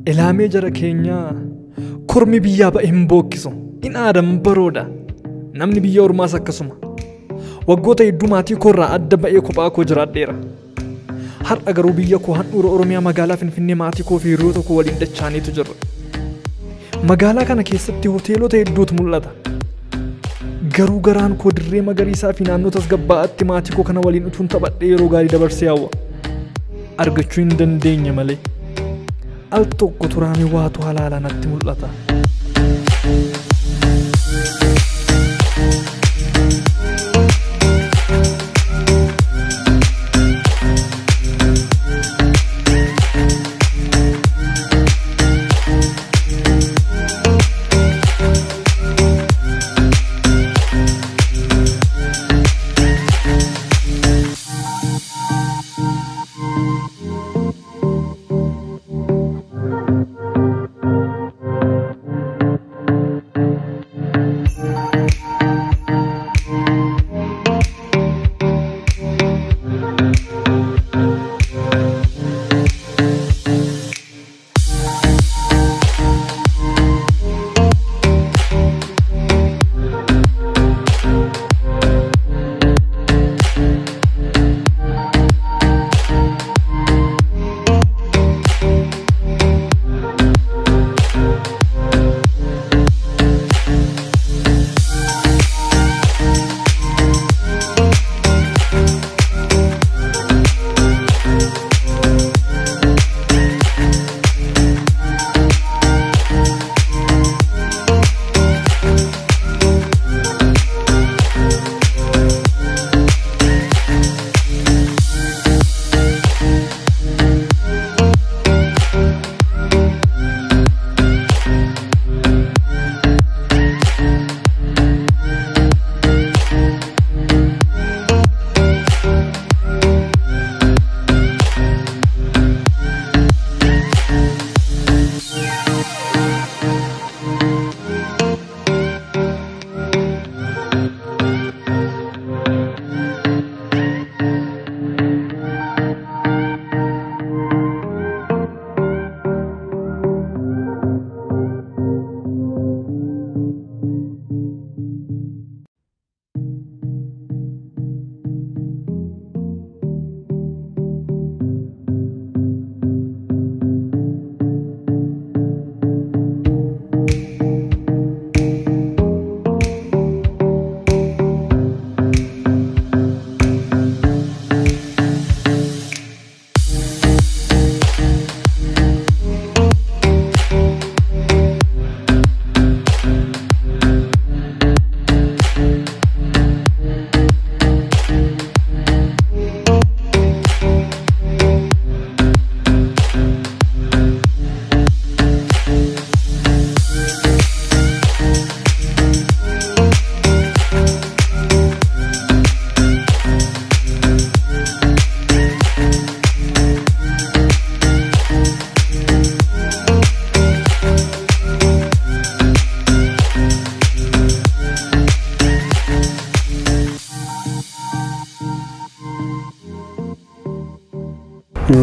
Ilaamee jara keenyaa kormi biyyaa ba'e hin bookkisu. In aadan barooda. Namni biyya ormaas akkasuma. Waggoota hedduu maatii koorraa adda ba'ee kophaa koo jiraadheera. Har'a garuu biyya koo handhuura Oromiyaa magaalaa Finfinnee maatii koo fi hiriyoota koo waliin dachaaniitu jirra. Magaalaa kana keessatti hoteelota hedduutu mul'ata. Garuu garaan koo dirree magariisaa fi naannoo tasgabbaa'aatti maatii koo kana waliin utuun taphadhee yeroo gaarii dabarsee hawwa. Argachuu hin dandeenye malee. Al tokko turaamee waatu halaalaa natti mul'ata.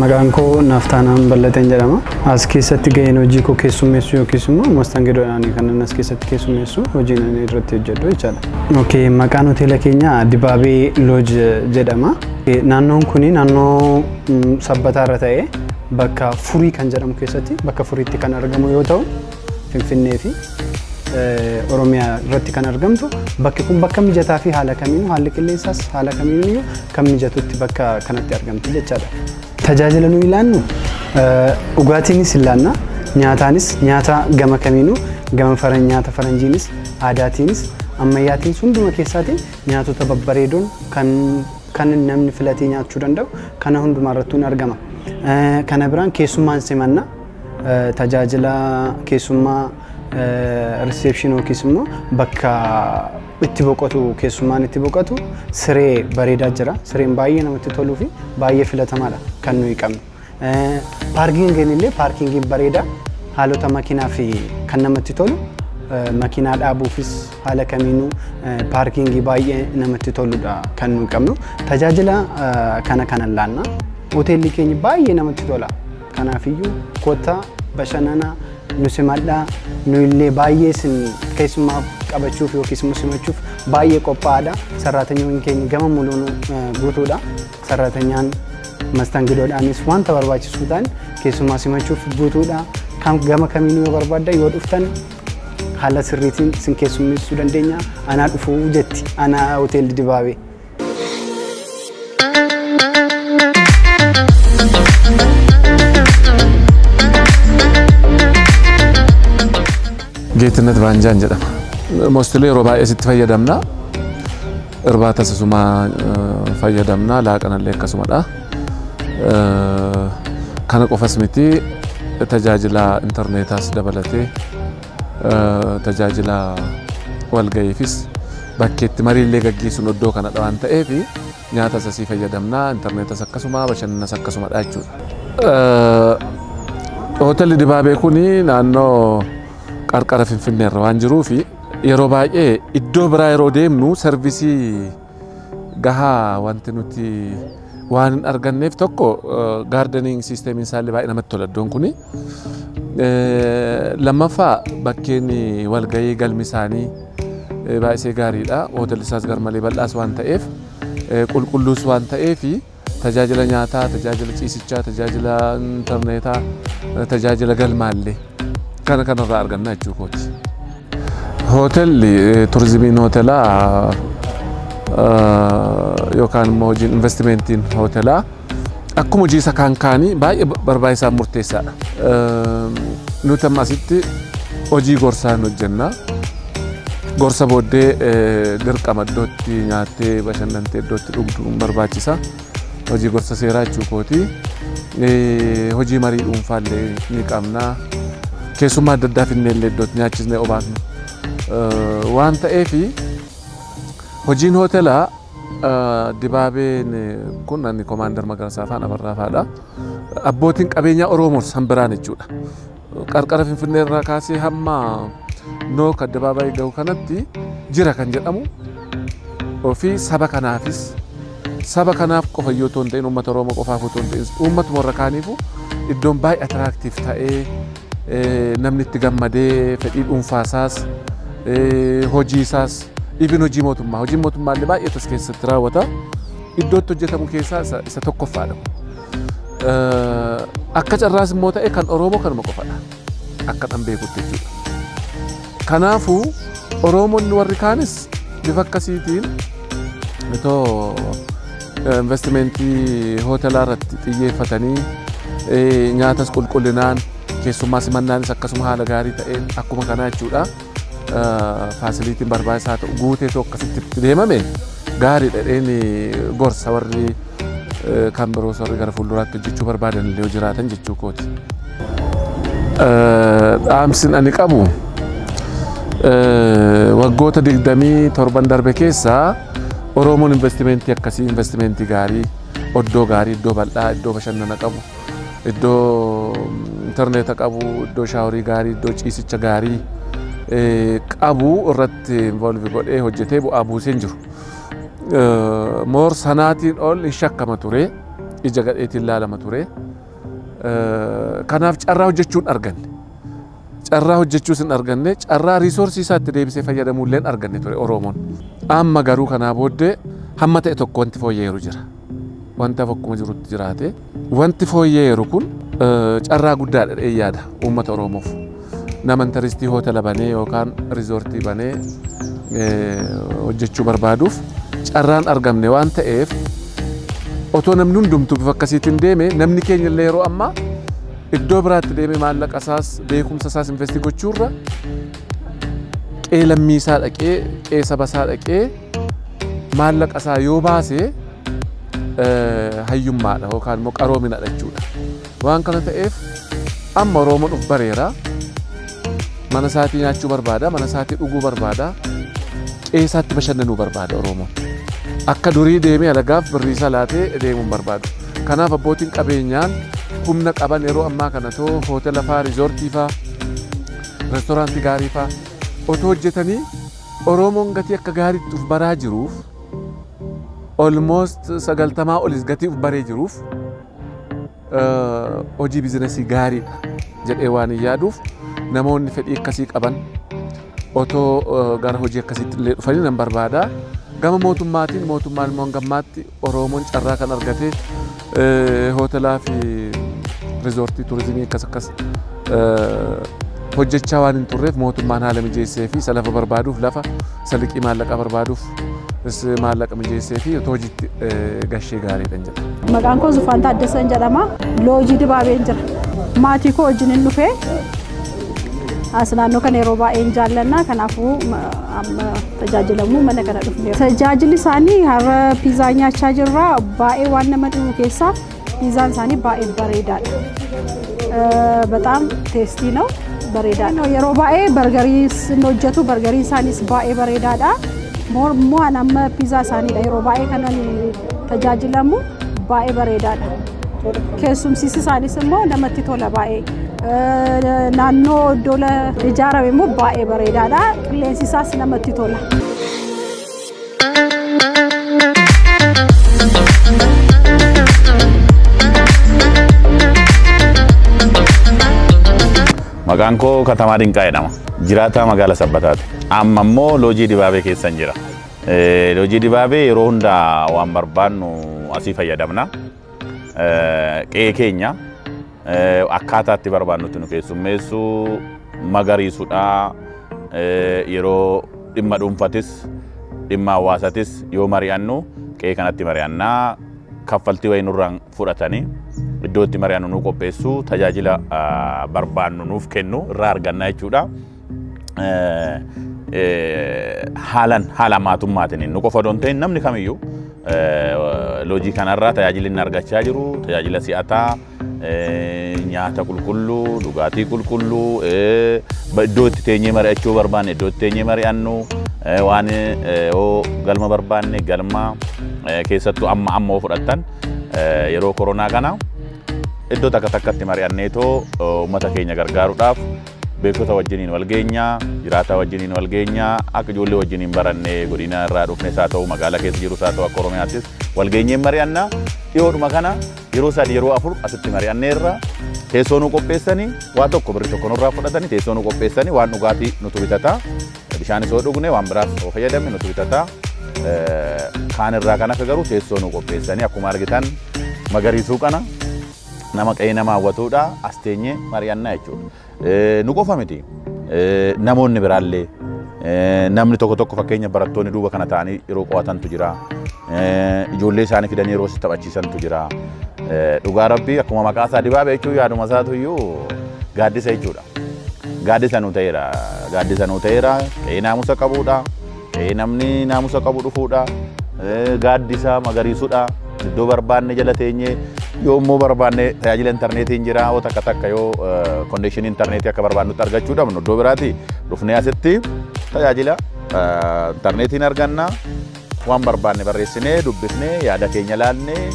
Maqaan koo Naaftaanaan Ballateen jedhama. As keessatti gaheen hojii koo keessummeessuu yookiis immoo mastangidoodhaan kan inni as keessatti keessummeessu hojiin inni irratti hojjedhu jechaadha. Okay, maqaan hoteela keenyaa Dibaabee Lodge jedhama. Naannoon kuni naannoo sabbataarra ta'ee bakka Furii kan jedhamu keessatti bakka Furiitti kan argamu yoo ta'u Finfinnee fi Oromiyaa irratti kan argamtu bakki kun bakka mijataa fi haala kamiinuu haalli qilleensaas haala kamiinuu kan mijatutti bakka kanatti argamti jechaadha. Tajaajila nuyi ilaannu dhugaatiinis ilaanna nyaataanis nyaata gama kamiinuu gama nyaata faranjiinis aadaatiinis ammayyaatiinis hunduma keessaatiin nyaatota babbareedoon kan namni filatee nyaachuu danda'u kana hundumaa irrattuu ni argama. Kana biraan keessummaan simanna tajaajila keessummaa reception yookiis immoo bakka itti boqotu keessummaan itti boqotu siree bareedaa jira. Sireen baay'ee namatti toluu fi baay'ee filatamaadha kan nuyi qabnu. Paarkiingiin illee paarkiingiin bareedaa haalota makiinaa fi kan namatti tolu makiinaa dhaabuufis haala kamiinuu paarkiingii baay'ee namatti toludha kan nuyi qabnu. Tajaajila kana kanan laanna. Hoteelli keenya baay'ee namatti tola. Kanaafiyyuu kottaa Bashannanaa, nu simadhaa, nu illee baay'ee isin keessummaa qabachuuf yookiis immoo simachuuf baay'ee qophaa'aadha. Sarraatanyoon keenya gama muluun guutuudha. Sarraatanyaan mastangidoodhaanis wanta barbaachisu ta'an keessummaa simachuuf guutuudha. Kan gama kamiinuu yoo barbaaddan yoo dhuftan haala sirriitiin isin keessummeessuu dandeenya. Anaa dhufuu jetti. Anaa hoteelli Dibaabee. Geetnet Baanjaan jedhama. Mostly yeroo baay'ee sitti fayyadamna. Irbaata sasuma fayyadamna, laaqanallee akkasumadha. Kana qofas miti, tajaajila intarneetaas dabalatee tajaajila walga'iifis bakkeetti mariillee gaggeessuun iddoo kanadha waan ta'eef nyaata sasii fayyadamna, intarneetas akkasuma, bashannanas akkasumadha jechuudha. Hoteelli Dibaabee kuni naannoo qarqara Finfinneerra waan jiruufi yeroo baay'ee iddoo biraa yeroo deemnu sarvisii gahaa wanti nuti waan hin arganneef tokko gaardeniin siisteemiin isaallee baay'ee namatti tola iddoon kuni. Lammaffaa bakkeen walgahii galmi isaanii baay'isee gaariidha. Hoteelli isaas garmalee bal'aas waan ta'eef qulqulluus waan ta'eef tajaajila nyaataa, tajaajila ciisichaa, tajaajila intarneetaa, tajaajila galmaallee kana kanarraa arganna jechuu kooti. Hoteelli turizimiin hoteelaa yookaan immoo hojiin investimentiin hoteelaa akkuma hojii isa kaan kaanii baay'ee barbaachisaa murteessaadha. Nuti amma asitti hojii gorsaa hin hojjenna. Gorsa booddee dirqama iddootti nyaattee bashannantee iddootti dhugduun barbaachisa. Hojii gorsa seeraa jechuu kooti. Hojii marii dhuunfaallee ni qabna. Keessummaa adda addaa finnee illee iddootti nyaachisnee obaasnu. Waan ta'eef hojiin hoteelaa Dibaabeen kun ani Komaandar Magarsaa Faana Abarraa fa'aadha. Abbootiin qabeenyaa Oromoo san biraan jechuudha. Qarqara Finfinnee irraa kaasee hamma Nook addabaabaayii gahu kanatti jira kan jedhamu ofii saba kanaafis saba kanaaf qofa iyyuu otoo hin ta'in uummata Oromoo qofaaf otoo hin ta'in uummatuma warra kaaniifu iddoon baay'ee atiraaktiif ta'ee namni itti gammadee fedhii dhuunfaasaas hojii isaas even hojii mootummaa hojiin mootummaa illee baay'eetu as keessatti raawwata. Iddootti hojjetamu keessaa isa tokkoffaadha. Akka carraas immoo ta'e kan Oromoo kanuma qofadha. Akka dhan beekutti jechuudha. Kanaafuu Oromoonni warri kaanis bifa akkasiitiin itoo investimentii hoteelaa irratti xiyyeeffatanii nyaatas qulqullinaan keessummaa simannaanis akkasuma haala gaarii ta'een akkuma kanaa jechuudha. Faasiliitiin barbaachisaa ta'u guuteetoo akkasitti itti deemame gaariidha dheen gorsa warri kan biroos warri gara fuulduraatti hojjechuu barbaadan illee yoo jiraatan jechuu kooti. Dhaamsin ani qabu waggoota 27 darbe keessaa Oromoon investimentii akkasii investimentii gaarii iddoo gaarii iddoo bal'aa iddoo bashannana qabu iddoo intarneeta qabu iddoo shaaworii gaarii iddoo ciisicha gaarii qabu irratti involve godhee hojjetee bu'aa buusee hin jiru. Moor sanaatiin ol hin shakkama ture ija gadheetiin laalama ture. Kanaaf carraa hojjechuu hin arganne. Carraa hojjechuus hin arganne, carraa riisoorsii isaatti deebisee fayyadamuu illee hin arganne ture Oromoon. Amma garuu kanaa booddee hamma ta'e tokko wanti fooyya'eeru jira. Wanti hafu akkuma jirutti jiraate. Wanti fooyya'eeru kun carraa guddaadha jedhee yaada uummata Oromoof. Nama intaristii hoteela banee yookaan riizoortii banee hojjechuu barbaaduuf carraan argamne waan ta'eef otoo namni hundumtuu bifa akkasiitiin deeme namni keenya illee yeroo ammaa iddoo biraatti deeme maallaqa isaas beekumsa isaas investi gochuurra qe'ee lammii isaa dhaqee qe'ee saba isaa dhaqee maallaqa isaa yoo baase hayyummaadha yookaan immoo qaroominadha jechuudha. Waan kana ta'eef amma Oromoon of bareera. Mana isaatii nyaachuu barbaada, mana isaatii dhuguu barbaada, qe'ee isaatti bashannanuu barbaada Oromoon. Akka durii deemee alagaaf birrii isaa laatee deemuu hin barbaadu. Kanaaf abbootiin qabeenyaan humna qaban yeroo ammaa kana too hoteela faa, riizoortii faa, reestooraantii gaarii faa otoo hojjetanii Oromoon gatii akka gaariitti uf baraa jiruuf almost 90 olis gatii uf baree jiruuf hojii biizinasii gaariidha jedhee waan hin yaaduuf namoonni fedhii akkasii qaban otoo gara hojii akkasiitti illee dhufanii nan barbaada. Gama mootummaatiin mootummaan immoo hangammaatti Oromoon carraa kan argate hoteelaa fi riizoortii turizimii akkas akkas hojjechaa waan hin turreef mootummaan haala mijeessee fi isa lafa barbaaduuf lafa isa liqii maallaqaa barbaaduuf maallaqa mijeessee fi otoo hojiitti gashee gaariidha jedha. Maqaan koo Zufaan Taaddasaan jedhama. Loojii Dibaabeen jira. Maatii koo wajjin hin dhufee as naannoo kana yeroo baay'een jaallanna, kanaafuu amma tajaajilamuu mana kana dhufne. Tajaajilli isaanii har'a piizaa nyaachaa jirra. Baay'ee waan nama dhibu keessaa piizaan isaanii baay'ee bareedaadha. በጣም ቴስቲ ነው, bareedaadha. Yeroo baay'ee bargariis hin hojjetu, bargariin isaaniis baay'ee bareedaadha. Immoo an amma piizaa isaaniidha yeroo baay'ee kanan tajaajilamu, baay'ee bareedaadha. Keessumsiisi isaanis immoo namatti tola baay'ee. Naannoo iddoo ijaarame immoo baay'ee bareedaadha. Qilleensi isaas namatti tola. Maqaan koo Katamaa Dinqaa jedhama. Jiraataa magaalaa Sabbataati. Amma immoo Loojii Dibaabee keessan jira. Loojii Dibaabee yeroo hundaa waan barbaannu asii fayyadamna. Qe'ee keenya akkaataa itti barbaannutti nu keessummeessu, magariisudha. Yeroo dhimma dhuunfatis dhimma hawaasatis yoo mari'annu qe'ee kanatti mari'annaa, kaffaltii wayii nurraan fudhatanii iddoo itti mari'annu nu qopheessu, tajaajila barbaannu nuuf kennu irraa arganna jechuudha. Haalan haala maatummaatiin nu qofa odoo hin ta'in namni kamiyyuu loojii kanarraa tajaajila inni argachaa jiru tajaajila si'ataa, nyaata qulqulluu, dhugaatii qulqulluu, iddoo itti teenyee mari'achuu barbaanne iddoo itti teenyee mari'annu, waan yoo galma barbaanne galma, keessattuu amma amma yoo fudhattan yeroo koronaa kana iddoo takka takkatti mari'anneetoo uummata keenya gargaaruudhaaf beektota wajjiniin wal geenyaa, jiraataa wajjiniin wal geenyaa, akka ijoollee wajjiniin barannee godina irraa dhufnes haa ta'u, magaalaa keessa jirus haa ta'u, akka Oromiyaattis wal geenyeen mari'annaa. Dhiyoodhuma kana yeroo 3 yeroo 4 asitti mari'anneerra. Teessoo nu qopheessanii, waa tokko birri tokko nurraa fudhatanii teessoo nu qopheessanii, waan dhugaatii nutu bitata, bishaanis yoo dhugne waan biraas yoo fayyadamne nutu bitata. Kaan irraa kan hafe garuu teessoo nu qopheessanii, akkuma argitan magariisuu kana nama qe'ee nama hawwatuudha, as teenyee mari'annaa jechuudha. Nu qofa miti, namoonni biraallee, namni tokko tokko fakkeenya barattoonni duuba kana ta'anii yeroo qo'atantu jira. Ijoollee isaanii fidanii yeroo taphachiisantu jira. Dhugaa Rabbii akkuma maqaa isaa Dibaabee jechuun yaaduma isaatu iyyuu gaaddisa jechuudha. Gaaddisa nuu ta'eera. Gaaddisa nuu ta'eera. Qe'ee naamusa qabuudha. Qe'ee namni naamusa qabu dhufuudha. Gaaddisa magariisuudha. Iddoo barbaanne jala teenyee yoo immoo barbaanne tajaajila intarneetiin jira, yoo takka takka yoo kondekshinii intarneetii akka barbaannutti argachuu dhabnu iddoo biraati dhufnee asitti tajaajila intarneetiin arganna. Waan barbaanne barreessinee dubbifnee yaada keenya laalnee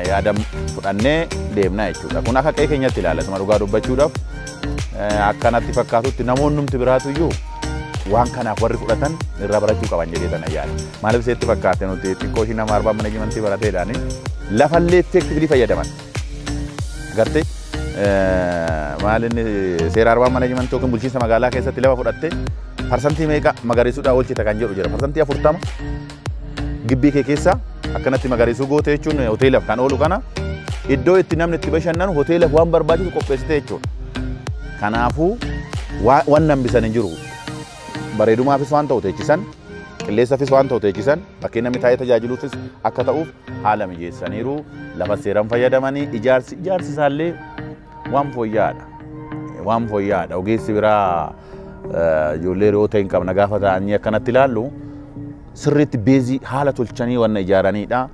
yaada fudhannee deemna jechuudha. Kun akka qe'ee keenyatti ilaalatuma dhugaa dubbachuudhaaf akkanatti fakkaatutti namoonnumti biraatu iyyuu waan kanaaf warri fudhatan irraa barachuu qaban jedhee tana yaada. Maaliif seetti fakkaate nuti xiqqoo ishii nama arbaa manajimentii barateedhaani lafallee effectively fayyadaman. Agartee maal inni seera arbaa manajimentii yookiin bulchiinsa magaalaa keessatti lafa fudhatte parsantii meeqa magariisuudhaa oolchita kan jedhu jira. Parsantii 40 gibbii kee keessa akkanatti magariisuu goote jechuun hoteelaaf kan oolu kana iddoo itti namni itti bashannanu hoteelaaf waan barbaachisu qopheessite jechuudha. Kanaafuu waan hambisan hin jiru. Bareedumaafis waan ta'u teechisan, qilleensafis waan ta'u teechisan, bakkee namni taa'ee tajaajiluufis akka ta'uuf haala mijeessaniiru. Lafa seeraan fayyadamanii ijaarsi isaallee waan fooyya'aadha. Waan fooyya'aadha. Ogeessi biraa ijoollee re'oota hin qabna gaafa ta'anii akkanatti ilaallu sirriitti beezii haala tolchanii wanna ijaaranidha.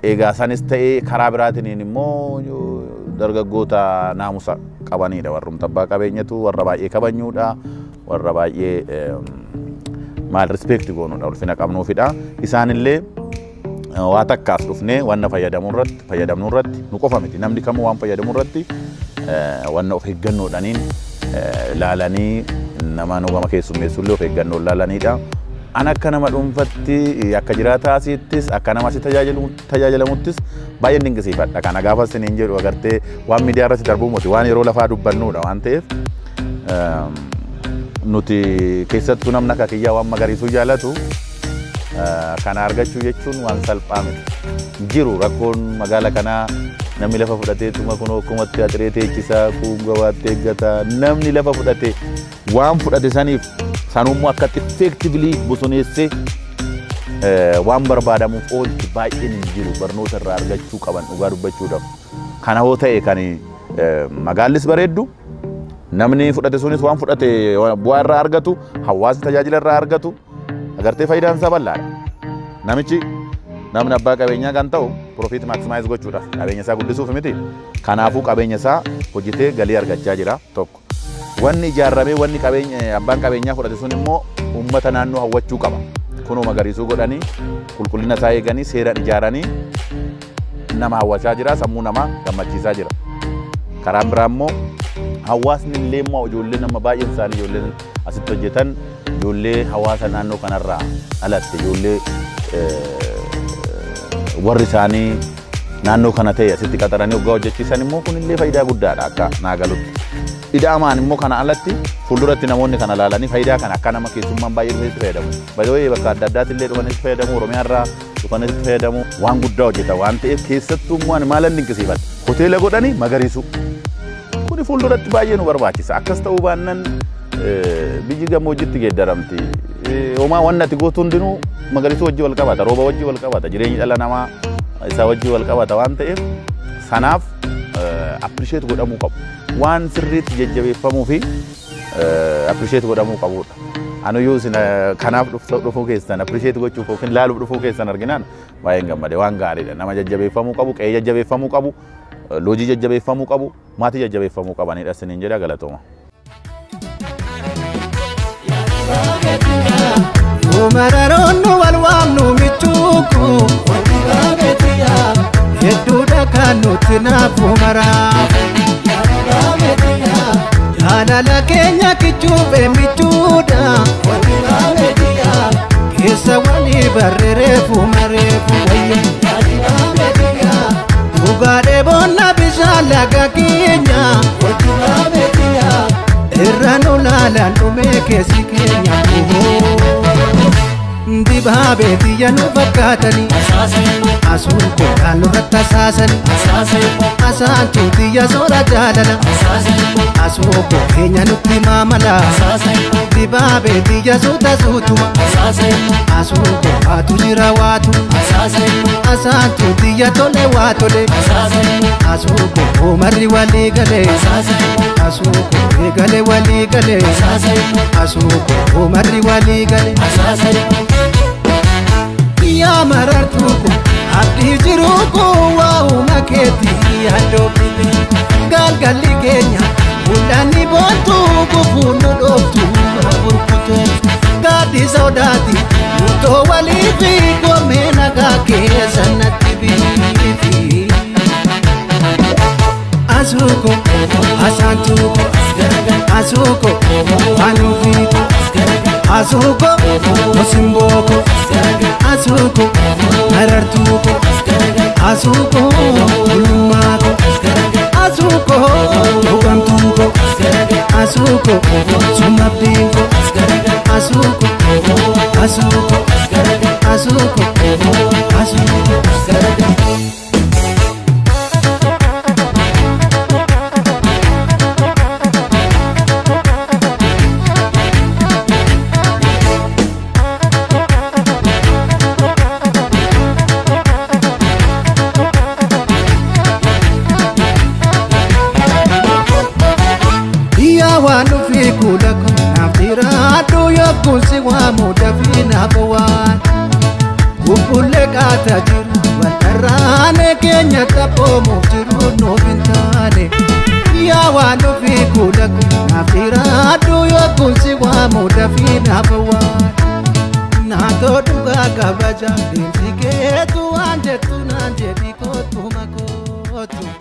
Egaa sanis ta'ee karaa biraatiin immoo dargaggoota naamusa qabanidha. Warrumta abbaa qabeenyatu warra baay'ee kabajnuudha. Warra baay'ee maal rispeekti goonuudha, ulfina qabnuufidha. Isaanillee waa takkaas dhufnee wanna fayyadamuu irratti nu qofa miti, namni kamuu waan fayyadamuu irratti wanna of eeggannoodhaniin laalanii nama nu gama keessummeessullee of eeggannoon laalanidha. An akka nama dhuunfatti akka jiraataa asiittis akka nama asii tajaajilamuttis baay'een dinqisiifadha. Kana gaafa isiniin jedhu agartee waan miidiyaa irratti darbuu miti waan yeroo lafaa dubbannuudha waan ta'eef nuti keessattuu namni akka kiyyaa waan magariisuu jaalatu kana argachuu jechuun waan salphaa miti. Jiru rakkoon magaala kanaa namni lafa fudhatee tuma kunoo akkumatti axiree teechisaa kuun gabaatti eeggata namni lafa fudhate waan fudhate saniif sanummoo akkatti effectively bosoneessee waan barbaadamuuf oolchi baay'een hin jiru barnoota irraa argachuu qaban dhugaa dubbachuudhaaf. Kana hoo ta'e kan magaallis bareeddu namni fudhate sunis waan fudhate bu'aa irraa argatu hawaasni tajaajila irraa argatu agartee faayidaan isaa bal'aadha. Namichi namni abbaa qabeenyaa kan ta'u profit maximize gochuudhaaf qabeenya isaa guddisuuf miti. Kanaafuu qabeenya isaa hojjetee galii argachaa jira tokko. Wanni ijaarramee wanni qabeenya abbaan qabeenyaa fudhate sun immoo uummata naannoo hawwachuu qaba. Kunoo magariisuu godhanii qulqullina isaa eeganii seeraan ijaaranii nama hawwachaa jira sammuu namaa gammachiisaa jira. Karaan biraa immoo hawaasni illee immoo ijoollee nama baay'een isaanii ijoolleen asitti hojjetan ijoollee hawaasa naannoo kanarraa dhalatte ijoollee warri isaanii naannoo kana ta'e asitti qaxaranii hoggaa hojjechiisan immoo kunillee faayidaa guddaadha akka naa galutti. Ida'amaan immoo kana alatti fuulduratti namoonni kana ilaalanii faayidaa kana akka nama keessummaan baay'ee dhufee itti fayyadamu. Baay'ee bakka adda addaatti illee dhufanii itti fayyadamu, Oromiyaa irraa dhufanii itti fayyadamu waan guddaa hojjeta waan ta'eef keessattuu immoo ani maalan dinqisiifadha. Hoteela godhanii magariisuu. Kuni fuulduratti baay'ee nu barbaachisa. Akkas ta'uu baannaan biyyi gammoojjitti geeddaramti. Homaa wanni ati gootu hundinuu magariisuu wajjin wal qabata, rooba wajjin wal qabata, jireenyi dhala namaa isaa wajjin wal qabata waan ta'eef sanaaf appreciate godhamuu qabu. Waan sirriitti jajjabeeffamuu fi appreciate godhamuu qabudha. Anuyyuu isin kanaaf dhufuu keessan appreciate gochuuf yookiin laaluuf dhufuu keessan arginaan baay'een gammade waan gaariidha. Nama jajjabeeffamuu qabu, qe'ee jajjabeeffamuu qabu, loojii jajjabeeffamuu qabu, maatii jajjabeeffamuu qabanidha isiniin jedha galatooma. Mararoon wal waamnu michuuku hedduudha kan nuti naafu maraa jaalala keenya kichuufe michuudha keessa walii barreereefu mareefu wayya dhugaadhee boonna bishaan laga keenya irra nu laalaan dhumee keessi keenya. Dibaabee xiyya nu fakkaatanii asuun kookaan nurratti asaasanii asaantuu xiyya soora jaalala asuu koo keenya nutti maamala dibaabee xiyya suuta suutuma asuun koo waatu jira waatu asaantuu xiyya tole waa tole asuu koo oomarri walii galee asuu koo eegale walii galee asuu koo oomarri walii galee. Yaa marartuuku abdii jiruuku waa'uma keetii yaaddoofite galgalli keenya mul'anni boontuu gufuun nu dhooftu burkutooftu gaaddi sodaati murtoo walii fi goomee nagaa keessa natti biifi. Asuuko asaantuuko asuuko wanuufiiko asuuko osimbooko asuuko marartuuko asuuko gulummaako asuuko dhugamtuuko asuuko sumabdiinko asuuko asuuko asuuko asuuko. Kunsi waamu dafii naaf waan bubbullee qaataa jiru waltarraane keenya taphoomuuf jiru nuuf hin taane yaa waan ofii kuula naaf jiraadhu yoo kunsi waamu dafii naaf waan naatoo dhugaa kabaja deemsi keetu waan jettu naan jedhi kootu makootu.